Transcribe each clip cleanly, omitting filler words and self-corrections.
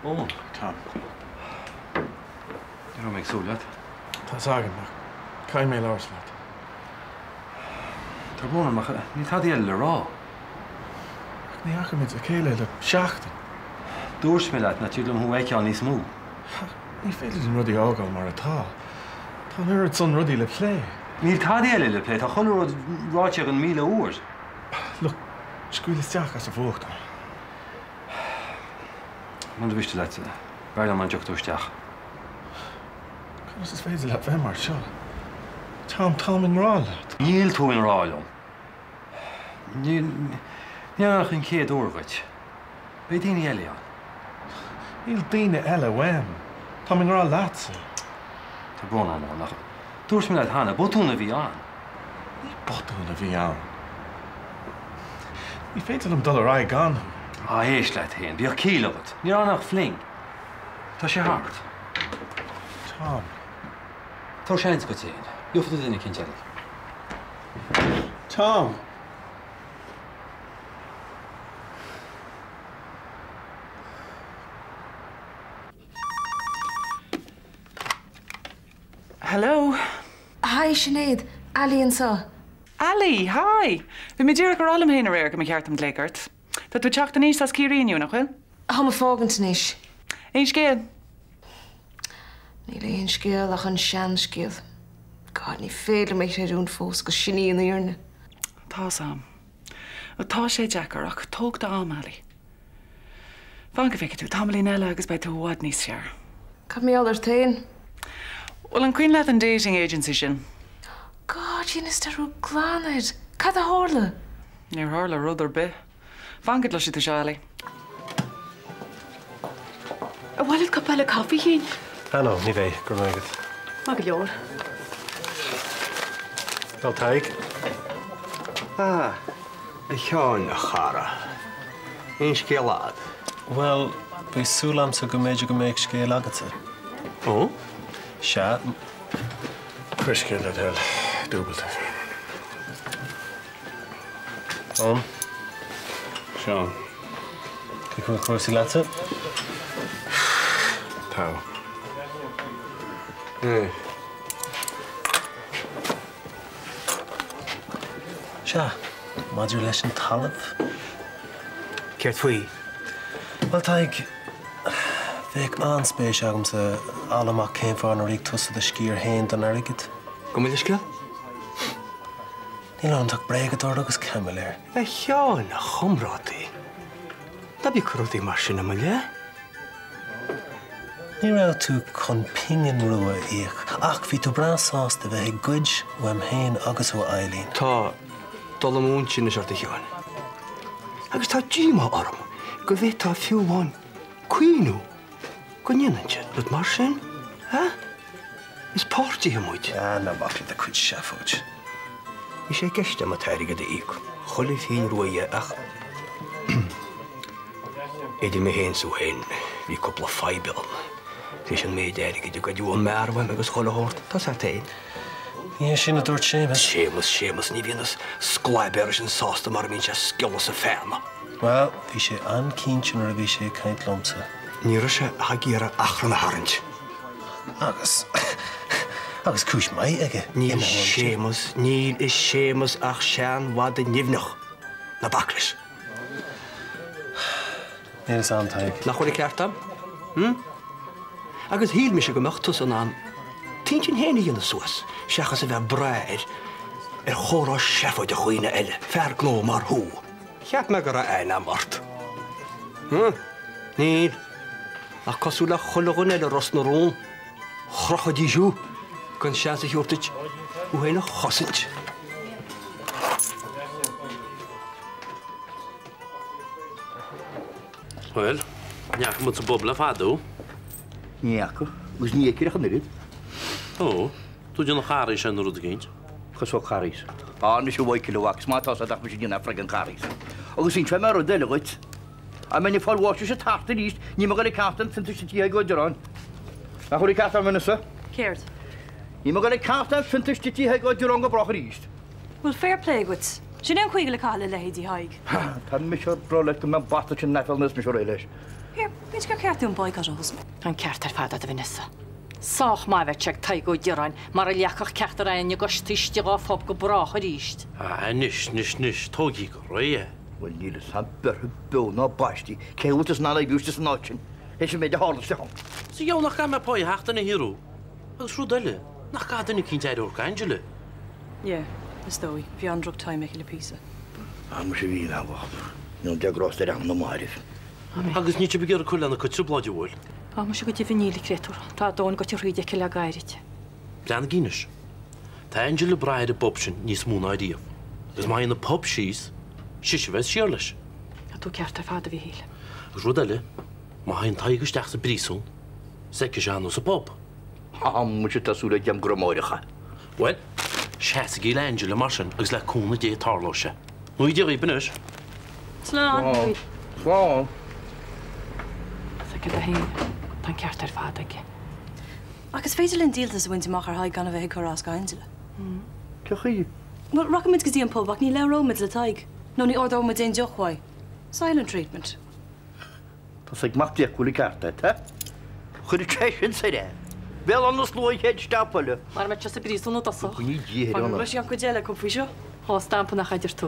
Eoin. Tom. Ní raibh mé ag súil leat. Tá's agam, ach caithfidh mé labhairt leat. Tá brón orm ach níl tada eile le rá. Ach ní fhaca muid a chéile le seachtain. Dúirt mé leat nach dtig liom thú a fheiceáil níos mó. Ach ní féidir linn rudaí a fhágáil mar atá. Tá an oiread san rudaí le plé. Níl tada eile le plé, tá chuile rud ráite againn 1000 uair. Look, scaoil isteach as an bhfuacht mé. Mura mhiste leat, b'fhearr liom dá dtiocfadh tú isteach. Conas is féidir leat bheith mar seo? Tom, táim i ngrá leat. Níl tú i ngrá liom. Níl, ní ach an chéad uair dhuit. Beidh daoine eile ann. Níl daoine eile uaim. Táim i ngrá leatsa. Tá brón orm, Eoin, ach dúirt mé leat cheana, botún a bhí ann. Ní botún a bhí ann. Ní féidir liom dul ar aghaidh gan thú. Á, éist leat féin, bíodh ciall agat. Ní raibh ann ach fling. Tá sé thart. Tom. Tabhair seans duit féin. Gheobhaidh tú duine eicínt eile. Tom! Hello. Hi Sinéad, Ali anseo. Ali, hi! Bhí mé díreach ag rá liom féin aréir go mba cheart dom glaoch ort. Tá tú ag teacht aníos as Ciarraí inniu, nach bhfuil? Táim ag fágaint anois. Aon scéal? Níl aon scéal ach an seanscéal. God, ní féidir liom é a chreidiúint fós agus sin í an fhírinne. Tá's a'm. Tá sé deacair ach tóg d'am, Ali. Fan go bhfeicfidh tú, tamaillín eile agus beidh tú i bhfad níos fearr. Cad mar gheall ort féin? Bhuel, an cuimhin leat an dating agency sin? God, dheineas dearúd glan air! Cad a tharla? Níor tharla rud ar bith. Fan go gcloisfidh tú seo, Ali. Ar mhaith leat cup eile caife, a Sheáin? Ah no, ní bheidh, go raibh maith agat. Maith go leor. Bhuel, Tadhg. Ah, a Sheáin, a chara. Aon scéal a'd? Bhuel, bhí súil a'msa go mb'fhéidir go mbeadh scéal agatsa. Ó? Sea. Cuir scéal le do thoil, dúbailte. Eoin. Seán. Cén chaoi a bhfuil cúrsaí leatsa? Togha. Sea, maidir leis an talamh. Céard faoi? Bhuel, Tadhg, bheadh an-spéis agamsa a fháil amach cén fáth nár íoc tusa do sciar féin den airgead. Gabh mo leithscéal? Níl ionat ach bréagadóir agus caimiléir. A Sheáin, a chomrádaí, ná bí ag cur rudaí mar sin i mo leith. Ní raibh tú chun pingin rua a íoc, ach bhí tú breá sásta bheith ag goid uaim féin agus ó Eileen. Tá dul amú ansin anois ort, a Sheáin. Agus tá díomá orm go bhféadfá fiú amháin cuimhniú go ndéanfainnse rud mar sin, a? Is páirtithe muid. Ah, ná bac le do chuid seafóid. Bhí sé i gceist agam an t-airgead a íoc, chuile phingin rua dhe, ach idir mé féin 's thú féin, bhí cúpla fadhb ann tar éis an méid airgid a goideadh ón mbeár uaim agus chuile shórt, tá's a't féin. Ní hé sin a dúirt Séamus. Séamus, Séamus, ní bhíonn an sclaibéar sin sásta mara mbíonn sé ag sciolladh 's ag feannadh. Bhuel, bhí sé an-cinnte nuair a bhí sé ag caint liomsa. Ní raibh sé ach ag iarraidh achrann a tharraingt. Agus, agus cúis mhaith aige Níl ina thuairimse. Séamus, níl i Séamus ach seanmhadadh nimhneach. Ná bac leis. Níl fhios a'm, Tadhg. Nach bhfuil an ceart a'm? Hm? Agus shíl mise go mbeadh tusa in ann t'intinn féin a dhéanamh suas, seachas a bheith ag brath ar, ar chomhrá seafóideach dhaoine eile, fear gnó mar thú. Cheap mé go raibh aithne a'm ort. Hm? Níl. Ach cosúil le chuile dhuine eile i Ros na Rún, chrochfaidís thú gan seans a thabhairt duit thú féin a chosaint. Bhuel, ní fhaca muid sa bpub le fada thú. Ní fhaca, agus ní fheicfinn ach an oiread. Ó, tú ag déanamh Carraís ar nó rud eicínt. Cosúil Carraís. Á, anois a Mhichael, a mhac, is maith atá 's agat ach mise ag déanamh friggin Carraís. Agus inseoidh mé rud eile dhuit. Dá mbeinn ag fáil bháis leis an tart arís, níl mé ag dul ag ceannacht aon phionta istigh Tigh Thaidhg Ó Direáin. Nach bhfuil an ceart agam anois? Céard? Níl mé ag dul ag ceannacht aon phionta istigh Tigh Thaidhg Ó Direáin go brách arís. Bhfuil fair play agat? Sin é an chaoi le caitheamh le leithéidí Thaidhg. Tá mise ag rá leat go mbeidh an bata sin aiféala nuair is mise réidh leis. Here. B'fhéidir gur ceart dúinn boycott a thosnú. Tá an ceart ar fad agat a Vanessa. Sách maith a bheadh sé ag Tadhg Ó Direáin mara leagfadh ceachtar againn a gcois taobh istigh dhá phub go brách arís. Ah, anois, anois, anois, tógaigí go réidh é. Bhuel, níl fhios a'm beirthe beo ná baistí cé bhfuil tusa in ann oibriú istigh san áit sin, théis an méid a tharla isteach ann. Sa gheall nach gcaithfidh mé páighe seachtaine a shaothrú. Agus rud eile, nach gá duine eicínt aire a thabhairt d'Angela? Yeah, is dóigh. Bhí an-droch-time aici le píosa. Ah, muise bhí, a bhocht. Ní raibh grásta ar anam na mairbh. Agus níl sibh ag iarraidh cur lena cuid trioblóidí, an bhfuil? Tá muise go deimhin níl, a chréatúr. Tá a dóthain goite thríd aici le gairid. Breathnaigí anois. Tá Angela ag brath ar an bpub sin níos mó ná riamh. Agus má théann an pub síos, sise a bheas siar leis. Tá tú ceart ar fad, a Mhíchíl. Agus rud eile, má théann Tadhg isteach sa bpríosún, feicfidh sé é sa bpub. Tá muise tá súil agam gur amárach é. Bhuel, seasaigí le Angela mar sin agus le cúnamh Dé tarlóidh sé. Nó Dia dhaoibh anois. Slán. Slán. Feicfidh tú féin, tá an ceart ar fad aige. Ach is féidir linn díoltas a bhaint amach ar Thadhg gan a bheith ag cur as d'Angela. Cén chaoi? Bhuel, rachaimid go dtí an pub ach ní labhróimid le Tadhg. Nó ní ordóimid aon deoch uaidh. Silent treatment. Tá ag Mac Dé go bhfuil an ceart agat, ha? Chuirfeadh sé sin soir é. Béal Átha na Slua an chéad stop eile. Mara mbeadh sé sa bpríosún i dtosach. Ní Dia ar An bhfuil an chuid eile acu faoi seo? Dhá stampa nach idir tú.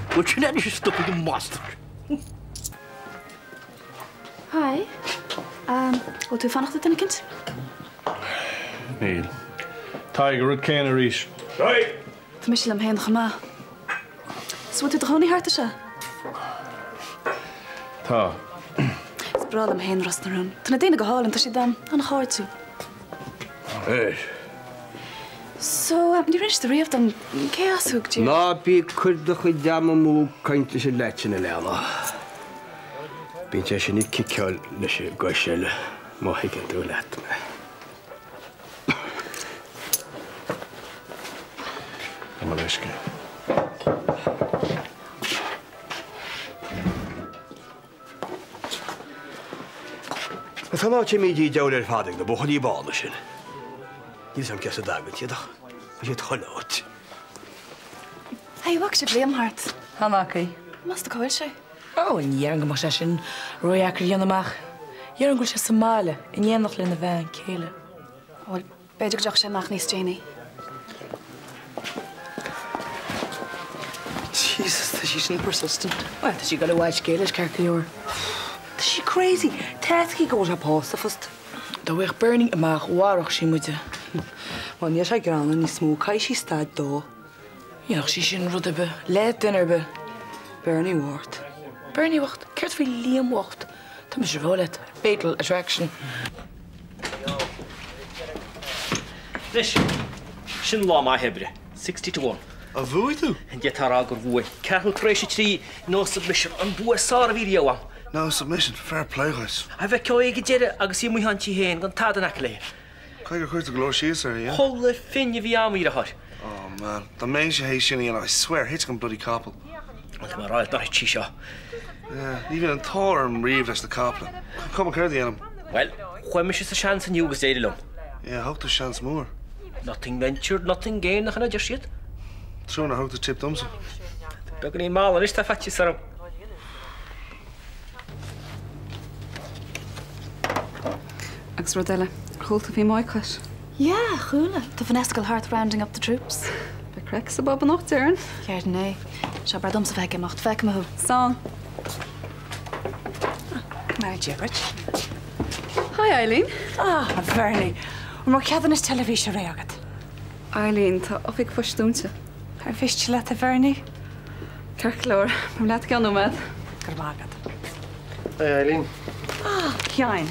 Bhuel, sin é anois a stopfaidh an bastard. Hi. Bhfuil tú ag fanacht le duine eicínt? Níl. Tadhg, an rud céanna arís. Tadhg! Tá mise liom féin chomh maith. So bhfuil tú i do chónaí thart anseo? Tá. Is breá liom féin Ros na Rún. Tá na daoine go hálainn, tá siad an-chairdiúil. Éist. So, níor inis tú riamh dom cé as thú go díreach? Ná bí ag cur do chuid ama amú ag caint leis an leaid sin, a Leana. Bíonn sé sin ag ciceáil leis an gcois eile, má thuigeann tú leat mé. Tá mo leithscéal. Tá an áit imithe diabhail ar fad ag na buachaillí bána sin. Níl 'fhios a'm cé as a dtagann siad ach tá siad chuile áit. Hey, bhfaca sibh Liam thart? Chan fhaca. Meas tú cá bhfuil sé? Ó, ní dhéarfainn go mbeadh sé sin ródheacair a dhéanamh amach. Déarfainn go bhfuil sé sa mbaile, in éineacht lena bhean chéile. Bhuel, b'fhéidir go dtiocfaidh sé amach níos déanaí. Jesus, tá sí sin persistent. Bhuel, tá sí ag dul i bhfad scéil leis, ceart go leor. Tá sí crazy. Tá 'fhios aici go bhfuil sé pósta fosta. Dá bhfaigheadh Bernie amach, mharódh sí muide. Bhuel, níl sé gránna níos mó, caithfidh sí stad dó. Dhéanfadh sí sin rud ar bith, le duine ar bith. Bernie bocht. Bernie bocht? Céard faoi Liam bocht? Tá mise ró leat. Fatal attraction. Anois, sin lá maith oibre. 60 to 1. Ar bhuaigh tú? D'fhéadfá a rá gur bhuaigh. Ceathrú tar éis a trí, no submission, an bua is fearr a bhí riamh agam. No submission, fair play dhuit. A bhfeiceá í ag an deireadh agus í amuigh inti féin gan tada in aice léi. Caithfidh gur chuir tú go leor síos uirthi, yeah? Chuile phingin a bhí a'm, a dheartháir. Oh man, dá mbeinnse théis sin a dhéanamh, I swear, thitfeadh an bloody capall. Bhuel, tá mé ag rá leat nár thit sí seo. Yeah, ní bhíonn an t-ádh orm riamh leis na caiple. Cuma céard a dhéanaim. Bhuel, chuaigh mise sa seans inniu agus d'éirigh liom. Yeah, thóg tú seans mór. Nothing ventured, nothing gained, nach in a deir siad? Trua nár thug tú tip domsa. Beagáinín mall anois, tá faitíos orm. Agus rud eile, ar chuala tú faoin mboycott? Yeah, chuala. Tá Vanessa ag dul thart rounding up the troops. Beidh craic sa bpub anocht, déarfainn. Ceard é. Seo breá domsa bheith ag imeacht. Feicfidh mé thú. Slán. Mar Dia dhuit. Hi Eileen. Ah, a Bhernie. An raibh ceadúnas teilifíse réidh agat? Eileen, tá oifig phoist dúnta. Ar mhiste leat a Bhernie? Ceart go leor, beidh mé leat i gceann nóiméad. Go raibh maith agat. Hi Eileen. Ah, Sheáin.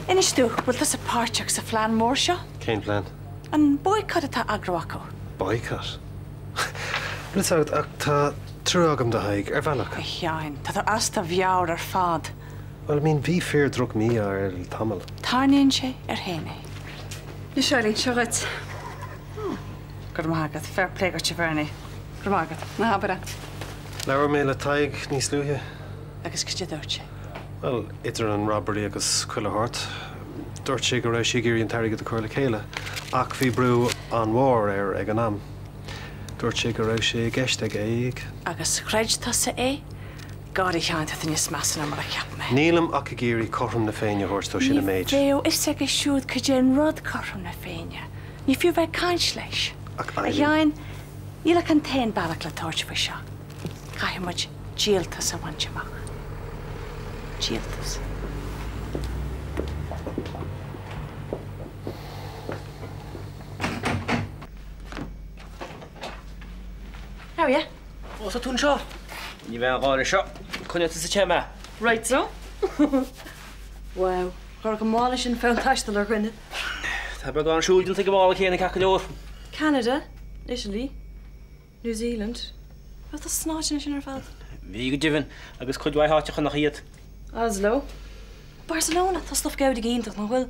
Inis domh, bhfuil tusa páirteach sa phlean mór seo? Cén plean? An boycott atá á eagrú acu. Boycott? Níl fhios agat ach tá trua agam do Thadhg, ar bhealach. A Sheáin, tá tú as do mheabhair ar fad. Well, I mean, bhí fíor droch mí-ádh air le tamall. Tarraingíonn sé air féin é. Anois Eileen, seo dhuit. Go raibh maith agat. Fair play duit a Bhernie. Go raibh maith agat. Ná habair é. Labhair mé le Tadhg níos luaithe. Agus cad é dúirt sé? Bhuel, idir an robbery agus chuile shórt, dúirt sé go raibh sé ag iarraidh an t-airgead a chur le chéile, ach bhí brú an-mhór air ag an am. Dúirt sé go raibh sé i gceist aige é a íoc. Agus chreid tusa é? God, a Sheáin, tá tú níos measa ná mar a cheap mé. Nílim ach ag iarraidh cothrom na Féinne a thabhairt dó sin an méid. Ní bheadh fhios aige siúd cad é an rud cothrom na Féinne. Ní fiú bheith ag caint leis. Ach A Eileen. Sheáin, níl ach an t-aon bealach le tabhairt faoi seo. Caithfidh muid díoltas a bhaint amach. Díoltas. How are you? Ó, tá tú anseo. Ní bheidh an gáire seo. Coinneoidh tusa te mé. Right so. Wow. Chuirfeadh an mála sin fonn taistil ar dhuine. Tá beagán siúil déanta ag an mála céanna ceart go leor. Canada, Italy, New Zealand. Raibh tú sna háiteanna sin ar fad? Bhí go deimhin, agus cuid mhaith áiteacha nach iad. Oslo. Barcelona, tá stuif Gaudí go hiontach, nach bhfuil?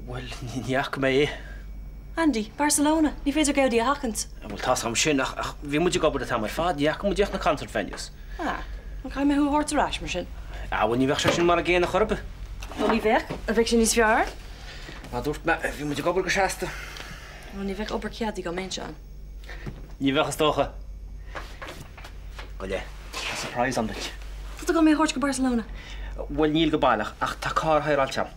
Bhuel, ní fhaca mé é. Andy, Barcelona, ní féidir Gaudí a sheachaint. Bhuel, tá's agam sin, ach bhí muid ag obair an t-am ar fad, ní fhaca muid ach na concert venues. Ah, an caithfidh mé thú a thabhairt ar ais, mar sin? Ah, bhuel, ní bheadh sé sin mar an gcéanna chor ar bith. Ó, ní bheadh? An bheadh sé níos fearr? Mar a dúirt mé, bhí muid ag obair go seasta. Bhuel, ní bheadh obair ceadaithe dá mbeinnse ann. Ní bheadh, is dócha. Go leith. Tá surprise agam duit. Tá tú ag dul mé a thabhairt go Barcelona? Bhuel, níl go baileach, ach tá carr hire-áilte agam.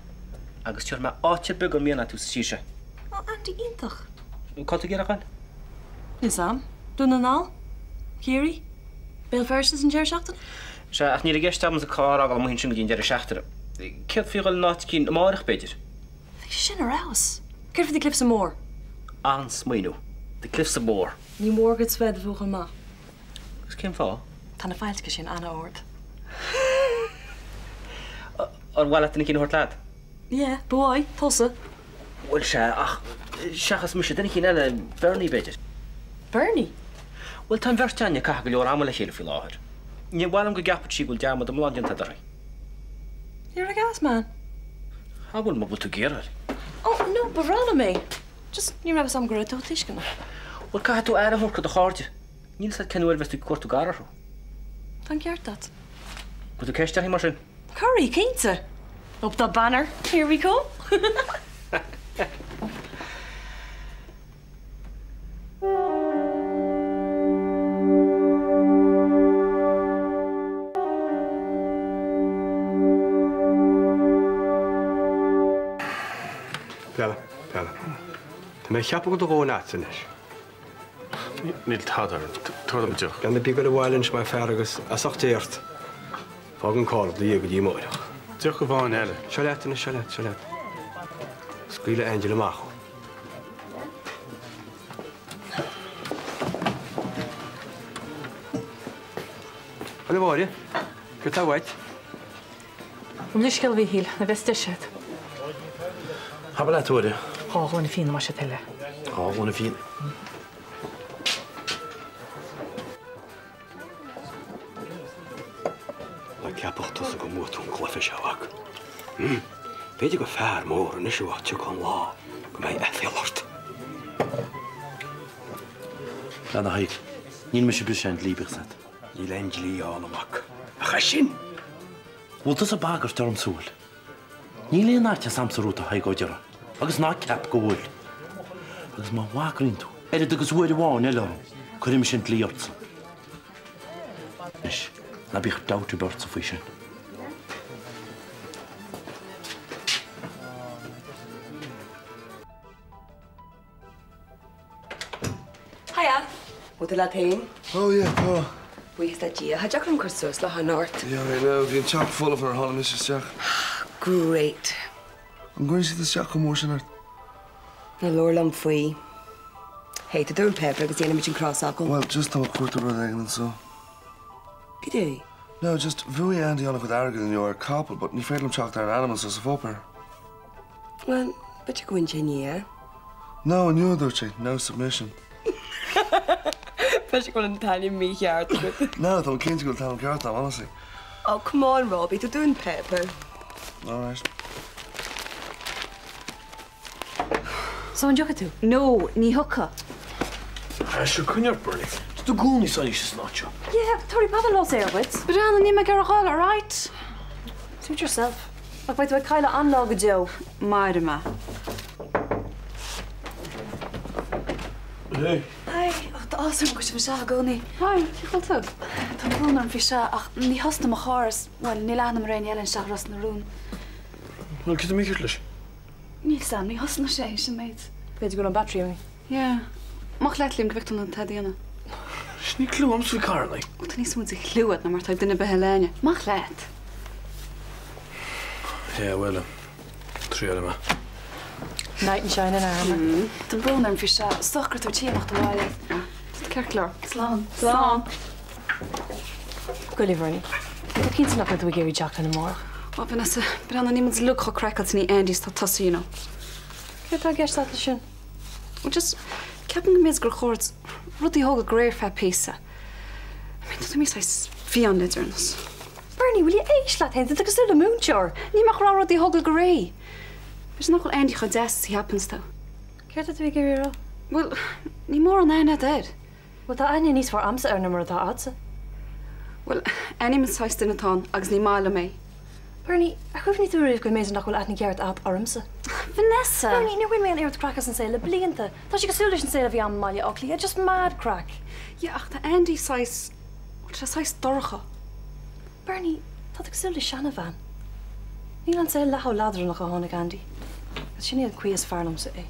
Agus tabharfaidh mé áit ar bith gur mian leat thú sa tír seo. Ó, Andy, iontach. Cá bhfuil tú ag iarraidh a ghoil? Níl 'fhios a'm. Dún na nGall? Ciarraí? Béal Feirste san deireadh seachtaine? Sea, ach níl i gceist agamsa carr a fhágáil amuigh ansin go dtí an deireadh seachtaine. Céard faoi dhul in áit eicínt amárach, b'fhéidir? Bheadh sé sin ar fheabhas. Céard faoi The Cliffs of Moher? An-smaoineamh. The Cliffs of Moher. Ní mór duit sweat a bhuachan maith. Agus cén fáth? Tá na faillteacha sin an-ard. Ar mhaith leat duine eicínt a thabhairt leat? Yeah, ba mhaith. Tusa? Bhuel, sea, ach seachas mise, duine eicínt eile, Bernie, b'fhéidir. Bernie? Bhuel, tá an bheirt againn ag caitheamh go leor ama le chéile faoi láthair. Ní mhaith liom go gceapfadh sí go bhfuil dearmad iomlán déanta agat uirthi. You're a gas man. Ah, bhuel, má bhfuil tú ag iarraidh. Oh, no, ba bhreá liom é. Just, ní raibh fhios a'm go raibh tú tuisceanach. Bhuel, caithfidh tú aire a thabhairt do do chairde. Níl fhios agat cén uair a bheas tú ag cuartú gar orthu. Tá an ceart agat. Cuirfidh tú ceist uirthi mar sin? Cuirfidh, cinnte. Up the banner, here we come. Bella, Bella. Tá mé ag ceapadh go bhfuil do dhóthain a'dsa anois. Níl tada orm. Tabhair dom deoch. Gan bí ag goil abhaile anois mar fear agus as ucht Dé ort. Fág an carr i do dhiaidh go dtí amáireach. Deoch amháin eile. Seo leat anois, seo leat, seo leat. Scaoilfidh Angela amach thú. Bhuel, a Mháire, céard tá uait? Gabh mo leithscéal a Mhíchíl, ná beidh deis agat. Abair leat, a Mháire. Dhá ghloine fíona más é do thoil é. Dhá ghloine fíona. Ná ceapadh tusa go mbuafaidh tú an cluiche seo, a mhac. B'fhéidir gur fear mór anois thú ach tiocfaidh an lá go mbeidh aiféala ort. Lean a Thaidhg. Níl mise ag briseadh an dlí, bíodh 's agat. Níl aon dlí ann, a mhac, ach é sin! Bhfuil tusa ag bagairt ormsa, bhfuil? Níl aon fhaitíos a'msa romhat a Thaidhg Ó Direáin, agus ná ceap go bhfuil. Agus má bhagraíonn tú oiread agus uair amháin eile orm, cuirfidh mise an dlí ortsa. Anois, ná bíodh dabht ar bith ortsa faoi sin. Hiya. Bhfuil tú leat féin? Oh yeah, tá. Buíochas le Dia. Tá deacair dom cur suas le hanocht. Yeah, I know. Bhí an teach folamh nuair a tháinig mise isteach. Great. An gcuireann siad isteach chomh mór sin ort? Ná labhair liom faoi. Hey, tabhair dom an páipéar agus déanfaimid an crosfhocal. Well, just tá mé ag cuartú rud éigin anseo. Cad é? No, just bhuaigh Andy an-chuid airgid inniu ar capall, but ní féidir liom teacht ar an ainm anseo sa pháipéar. Bhuel, b'fhéidir go bhain sé inné. No, inniu a dúirt sé, no submission. B'fhéidir go bhfuil an t-ainm mícheart agat. No, tá mé cinnte go bhfuil an t-ainm ceart agam, honestly. Oh, come on, Robbie, tabhair dom an páipéar. Alright. So an dtiocfaidh tú? No, ní thiocfaidh. Ah, sure, coinnigh ort, Bernie. Tá tú i gcónaí san ísle san áit seo. Yeah, tabharfaidh Peadar lá saor duit. Breathnaigh, níl mé ag iarraidh a dhul, alright? Suit yourself. Ach beidh tú ag cailleadh an-lá go deo. Mairfidh mé. Hey. Hi. Oh, tá áthas orm go bhfuil sibh anseo i gcónaí. Hi, cén chaoi a bhfuil tú? Tá Tá brón orm faoi seo ach ní thosnaíonn mo charr is, bhuel, níl aithne agam ar éinne eile anseo i Ros na Rún. Bhuel, cad tá mícheart leis? Níl 'fhios a'm, ní thosnaíonn sé, sin an méid. B'fhéidir go bhfuil an battery imithe. Yeah. Amach leat, Liam, go bhfeice tú an t-a dhéanamh. Níl clue a'msa faoi carrannaí. Ó, tá níos mó de chliú agat ná mar atá ag duine ar bith eile againne. Amach leat! Yeah, bhuel, triailfidh mé. Knight in shining armour. Tá brón orm faoi seo. Socair, tú ar tí imeacht abhaile. Tá tú ceart go leor. Slán. Slán. Gabh i leith, Bernie. Tá tú cinnte nach bhfuil tú ag iarraidh teacht linn amárach? Ó, Vanessa, breathnaigh, níl muid uilig chomh craiceáilte i ndiaidh Andy is atá tusa, you know. Céard atá i gceist agat leis sin? Well, just, ceapaim go mb'fhéidir gur chóir duit rudaí a thógáil go réidh ar feadh píosa. I mean, tá tú imithe saghas fiáin le deireanas. Bernie, will you éist leat féin? Tá tú cosúil le múinteoir. Níl mé ach ag rá rudaí a thógáil go réidh. B'fhéidir nach bhfuil Andy chomh deas is a cheapanns tú. Céard tá tú ag iarraidh a rá? Bhuel, níl mórán aithne agat air. Bhuel, tá aithne níos fearr a'msa air ná mar atá a'dsa. Bhuel, aithním an saghas duine atá ann agus ní maith liom é. Bernie, ar chuimhnigh tú ariamh go mb'fhéidir nach bhfuil aithne cheart a'd ormsa? Vanessa! Bernie, níor bhain mé an oiread craic as an saol le blianta. Tá sé cosúil leis an saol a bhí a'm i mBaile Átha Cliath, just mad craic. Yeah, ach tá Andy saghas, bhuel, tá sé saghas dorcha. Bernie, tá tú cosúil le seanabhean. Níl an saol leath chomh leadránach ó tháinig Andy. Agus sin é an chaoi is fearr liomsa é.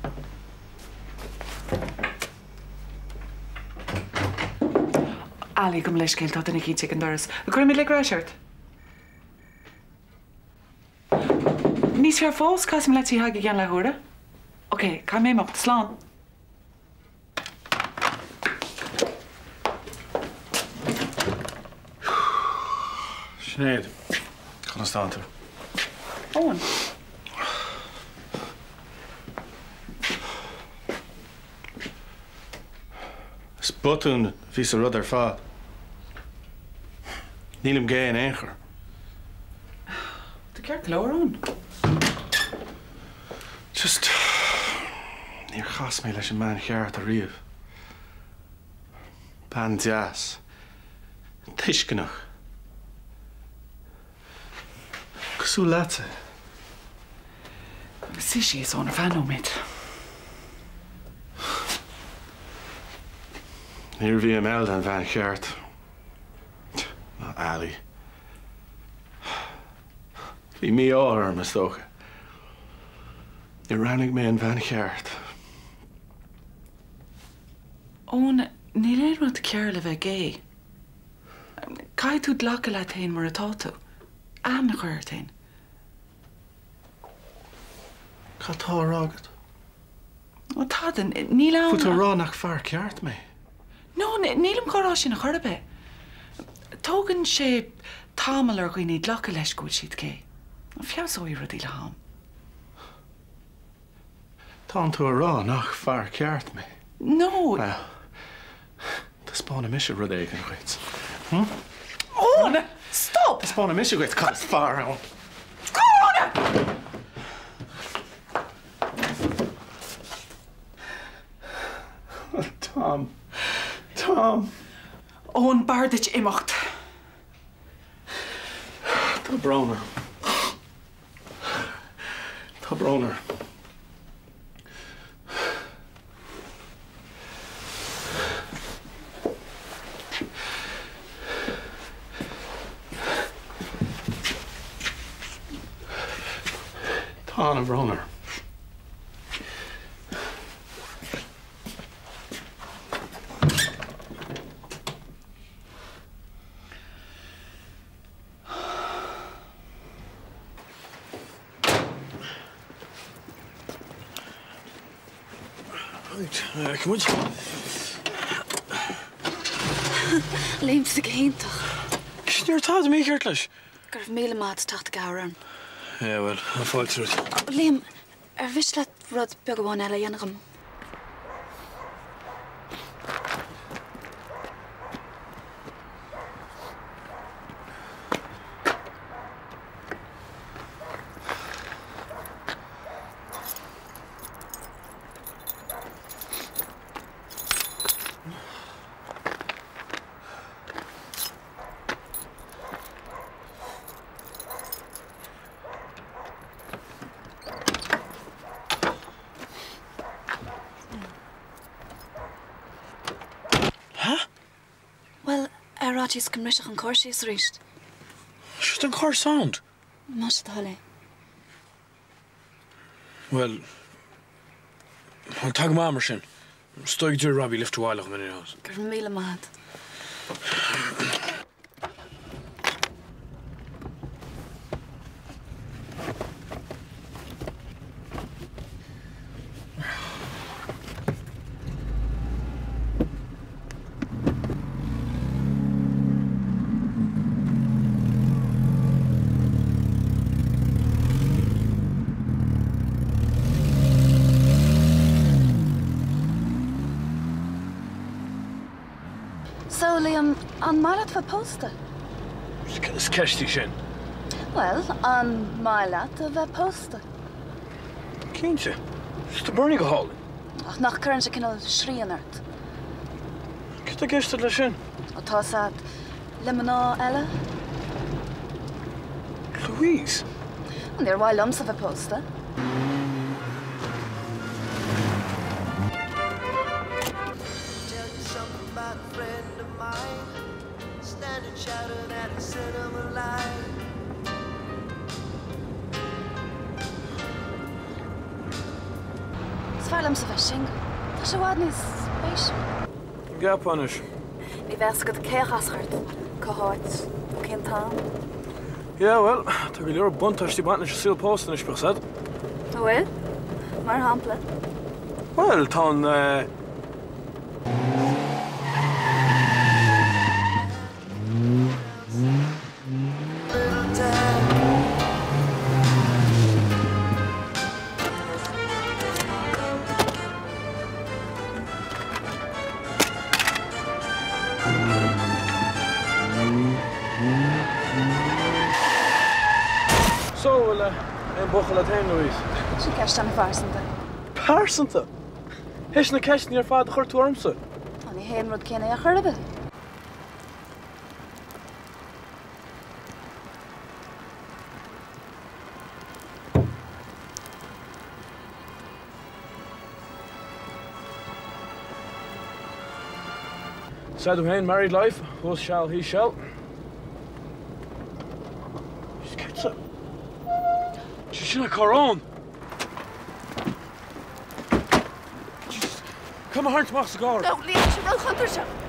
Ali, gabh mo leithscéal, tá duine eicínt ag an doras. An gcuirfidh mé glaoch ar ais ort? Níos fearr fós, casfaidh mé leat tigh Thaidhg i gceann leathuaire. Ok, caithfidh mé imeacht. Slán. Sinéad, conas tánn tú? Eoin. Is botún a bhí sa rud ar fad. Nílim gay in aon chor. Tá ceart go leor, Eoin. Just, níor chas mé leis an mbean cheart ariamh. Bean deas. Tuisceanach. Cosúil leatsa. Suigh síos, Eoin, ar feadh nóiméad. Níorbh í Imelda an bhean cheart. Ná Ali. Bhí mí-ádh orm, is dócha. Níor roghnaigh mé an bhean cheart. Eoin, níl aon rud cearr le bheith gay. Caithfidh tú glacadh leat féin mar atá tú. Aithne a chur ort féin. Cad tá á rá agat? Ó, tada. Níl ann Bhfuil tú ag rá nach fear ceart mé? No, nílim dhá rá sin a chor ar bith. Tógann sé tamall ar dhaoine glacadh leis go bhfuil siad gay. Feabhsóidh rudaí le ham. Tánn tú a rá nach fear ceart mé? No. Bhuel, taispeánfaidh mise rud éigin dhuit. Hm? Eoin! Stop! Taispeánfaidh mise dhuit cad is fear ann. Eoin! Tom. Tom. Eoin, b'fhearr duit imeacht. Tá brón orm. Tá brón orm. Tá an-bhrón orm. Right, muid. Léim tú go hiontach. Ní raibh tada mícheart leis. Go raibh míle maith agat as teacht i gcabhair orm. Yeah, well, tá fáilte romhat. Liam, ar mhiste leat rud beag amháin eile a dhéanamh dhom? fhaitíos go mbrisfeadh an carr síos arís. Sure tá an carr sound. Más é do thoil é. Bhuel, tá go maith mar sin. Is dóigh go dtabharfaidh Robbie lift abhaile dhom ar aon nós. Go raibh míle maith agat. So, Liam, an maith leat bheith pósta? Is ceist í sin. Bhuel, an maith leat a bheith pósta? Cinnte. Tá Bernie go hálainn. Ach nach gcuireann sé cineál srian ort? Cad tá i gceist agat leis sin? Ó tá 's agat, le mná eile? Louise! Bhuel, níor mhaith liomsa bheith pósta. Is fearr liomsa bheith single. Tá sé i bhfad níos spéisiúla. An gceapfá anois? Ní bheadh 's agat cé a chasfadh ort, cá háit, nó cén t-am. Yeah, bhuel, tá go leor buntáistí ag baint leis an saol pósta anois, bíodh 's agat. An bhfuil? Mar shampla? Bhuel, tá an eh. So, bhfuil aon buachaill agat féin, Louise? Sin ceist an-phearsanta. Pearsanta? Théis na ceisteanna ar fad a chuir tú ormsa? Ó, ní hé an rud céanna é ar chor ar bith. Sea tú féin, married life, thuas seal, thíos seal. Céard sa. Sin an carr. Caithfidh mé a tharraingt amach sa gcarr. No, Liam, tá sé róchontúirteach.